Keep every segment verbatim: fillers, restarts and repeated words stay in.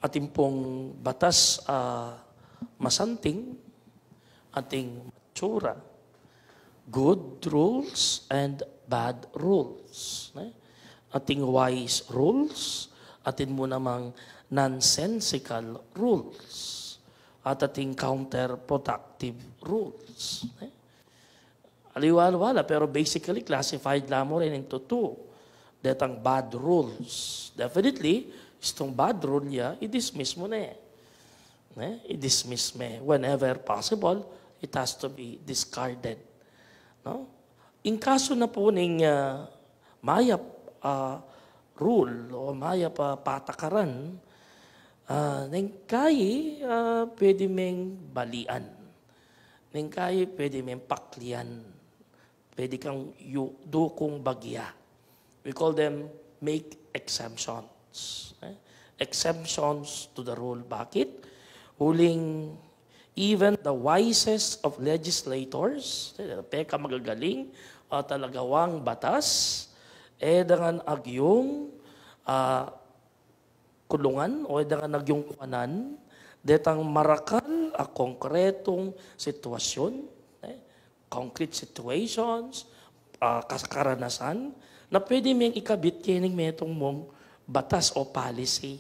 Atin pung batas a masanting, atin matsura, good rules and bad rules, ne? Atin wise rules, atin mu namang nonsensical rules, at atin counterproductive rules, ne? Aliwa-aliwa la, pero basically classified la mu rin into two. Detang bad rules. Definitely, istung bad rule ya, i-dismiss mu ne. Ne? I-dismiss me. Whenever possible, it has to be discarded. No? In kasu na pu ning, ah, mayap, ah, rule o mayap a patakaran, ah, neng kayi, ah, pwede meng balian. Neng kayi pwede meng paklian. Pwede kang yu-, dukung bagya. We call them make exemptions. Eh? Exemptions to the rule. Bakit? Uling even the wisest of legislators, eh, peka magagaling o talagawang batas, e dangan agyung, ah, kulungan o e dangan agyung kuanan detang marakal a konkretong sitwasyun, eh, concrete situations, ah, kas-, karanasan na pwede meng ikabit kening metung mung batas o policy.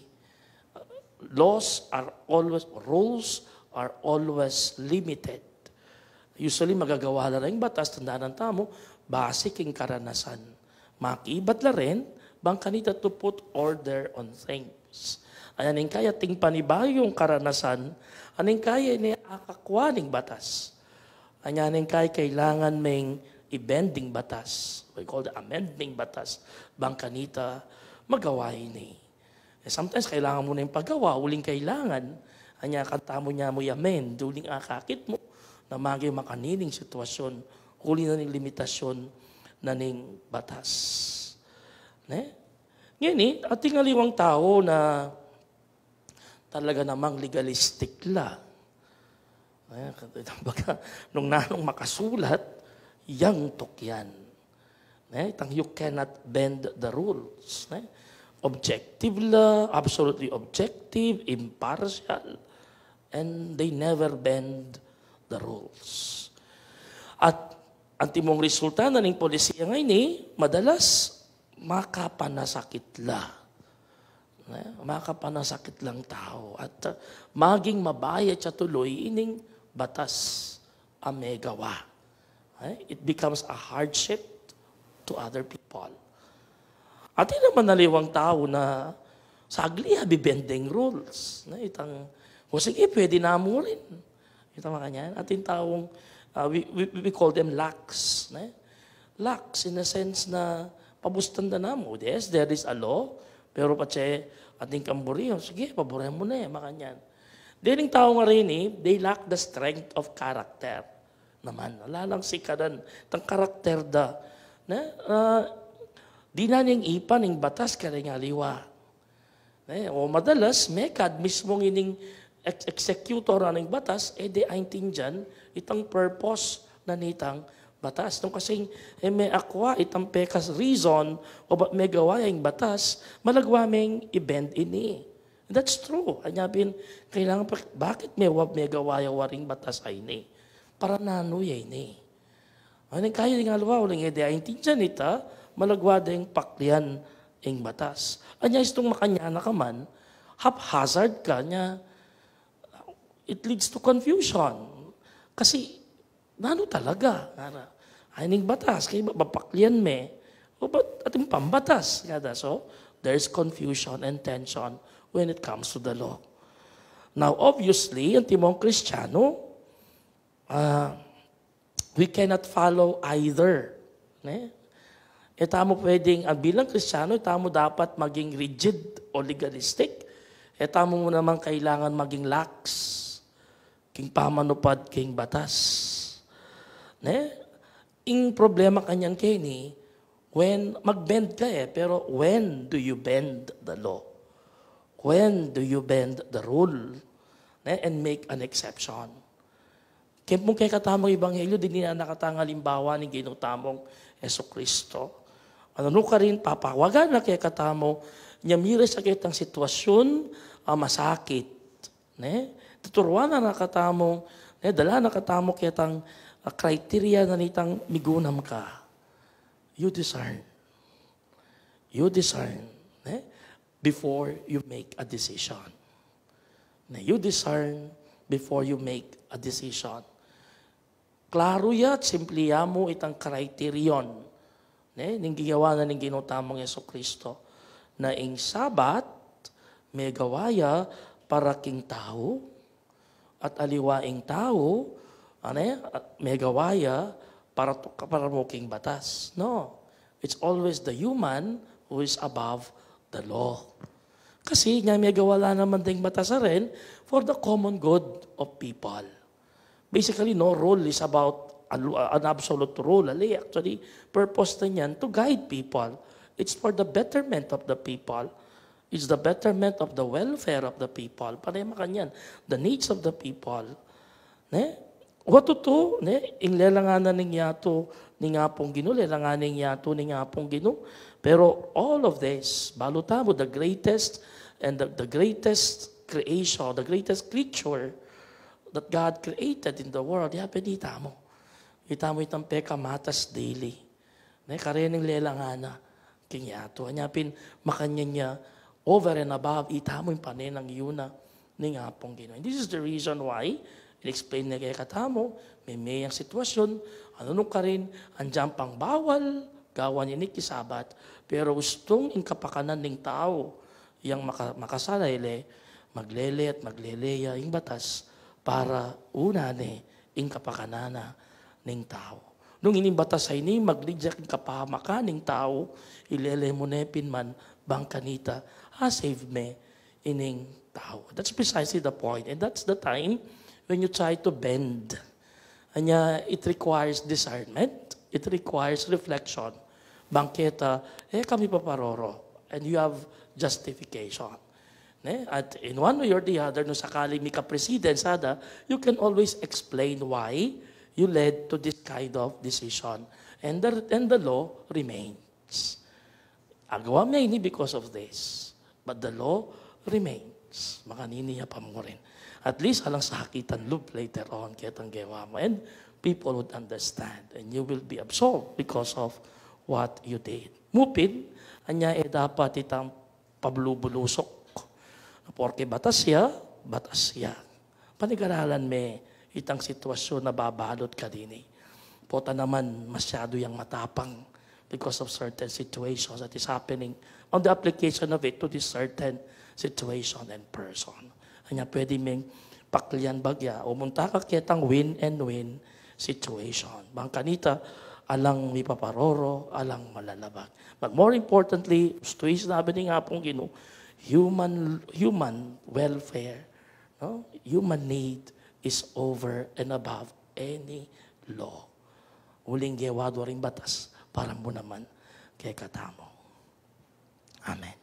Laws are always, rules are always limited. Usually, magagawa la ring batas, tandanan tamu, base king karanasan. Makibat la rin, bang kanita to put order on things. Anya neng kayi atin panibayung karanasan, anya neng kayi ini akakua ning batas. Anya neng kayi kailangan meng i-bend ing batas. We call the amending batas. Bang kanita magawa ini. Eh, sometimes kailangan mu na ing pagawa, uling kailangan, anya kanita mu nya mu i-amend, uling akakit mu na maging makanini ing sitwasyun, uli na ning limitasyon na ning batas. Ne? Ngeni, atin aliwang tau na talaga namang legalistic la. Eh, kumbaga, nung nanung makasulat, yang tukyan. Ne? Itang you cannot bend the rules. Ne? Objective la, absolutely objective, impartial, and they never bend the rules. At antimong resulta na ning polisiya ngeni, madalas, makapanasakit la. Ne? Makapanasakit lang tau. At, uh, maging mabayat ya tuloy ining batas a megawa. Eh, it becomes a hardship to other people. Atin naman aliwang tau na sagli ya bibending rules. Ne? Itang, o sige, pwede na mu rin. Itang makanyan. Atin taung, uh, we, we, we call them lax. Ne? Lax in a sense na pabustan da na mu. Yes, there is a law, pero patse atin kang buri, o sige, paburen mu ne, makanyan. Dening tau ngeni, they lack the strength of character. Naman, ala lang sikadan, itang karakter da. Ne? Ah, dinan yang ipan ing batas kareng aliwa. Ne? O madalas, mekad mismung ining ex-, executor na ning batas, e de aintindian itang purpose na nitang batas. Nung kasing, e me akua itang pekas reason, o ba't megawa ya ing batas, malagwa meng i-bend ini. That's true. Anya pin, kailangan pa, bakit me wa-, megawa ya waring batas a ini? Para nanu ya ini? Anya neng kayi ding aliwa, uling e de aintindian ita, malagwa deng paklian ing batas. Anya istung makanyan na ka man, haphazard ka nya, it leads to confusion. Kasi, nanu talaga? Ngara, ay ning batas, kaya ba, bapaklian me? O ba't atin pang batas? Ngara, so, there's confusion and tension when it comes to the law. Now, obviously, antimong Kristiyano, ah, we cannot follow either. Ne? E tamu pwedeng, ah, bilang Kristiyano, e tamu dapat maging rigid o legalistic. E tamu mu namang kailangan maging lax king pamanupad king batas. Ne? Ing problema kanyan keni, when, mag-bend ka e, pero when do you bend the law? When do you bend the rule? Ne? And make an exception. Kaya pung kekatamung ebanghelyo, dinan na katang alimbawa ning Ginu tamung Jesucristo. Nanu karin, papawagan na kekatamu Nya mira sa ketang sitwasyun a masakit, ne? Tuturuan na katamu, ne? Dala na katamu ketang, ah, criteria na nitang migunam ka. You discern. You discern, ne? Before you make a decision. Ne? You discern before you make a decision. Klaru ya at simple ya mu itang criterion, ne, ning ginawa na ning Ginu tamung Jesucristo, na ing Sabat megawa ya para king tau, at aliwa ing tau, ane, at megawa ya para, para mu king batas. No. It's always the human who is above the law. Kasi nya megawa la naman ding batas a rin for the common good of people. Basically, no rule is about a lu-, an absolute rule. Ali, actually, purpose na niyan to guide people. It's for the betterment of the people. It's the betterment of the welfare of the people. Panay makanyan, the needs of the people. Ne? Watutu, ne? Ing lelangan na ning yatu, ning Apung Ginu, lelangan ning yatu, ning Apung Ginu. Pero all of this, balu tamu, the greatest and the, the greatest creation, the greatest creature that God created in the world, ya pin itamu. Itamu itang pekamatas dili. Ne, kareng lelangan na king yatu. Anya pin makanyan ya over and above, itamu ing panenang yuna ning Apung Ginu. And this is the reason why, in-explain na kekatamu, meme yang sitwasyun, anu nung karin, andiyan pang bawal gawan ini king Sabat, pero ustung ing kapakanan ning tau, yang maka-, makasalele, maglele at maglele ya ing batas para una ne ing kapakanan na ning tau. Nung ining batas a ini mag-lead ya king kapamakan ning tau, ilele mu ne pin man bang kanita, ah, save me ining tau. That's precisely the point. And that's the time when you try to bend. Anya, it requires discernment. It requires reflection. Bang keta, e ka mipaparoro. And you have justification. Ne? At in one way or the other, nung sakali mika-precede sada, you can always explain why you led to this kind of decision. And the, and the law remains. Agawa mi ini because of this. But the law remains. Makanini ya pa mu rin. At least, alang sakitan lub later on, ketang gewa mu. And people would understand. And you will be absolved because of what you did. Mu pin, anya e dapat itang pabulubulusok. Porke batas ya, batas ya. Panigaralan me itang sitwasyun a babalut ka dini. Pota naman masyadu yang matapang because of certain situations that is happening on the application of it to this certain situation and person. Anya pwede meng paklian bagya, o munta ka ketang win and win situation. Bang kanita, alang mipaparoro, alang malalabag. But more importantly, ustu ing sinabi ning Apung Ginu, human, human welfare, no? Human need is over and above any law. Uling gewa da ring batas para mu naman kekatamu. Amen.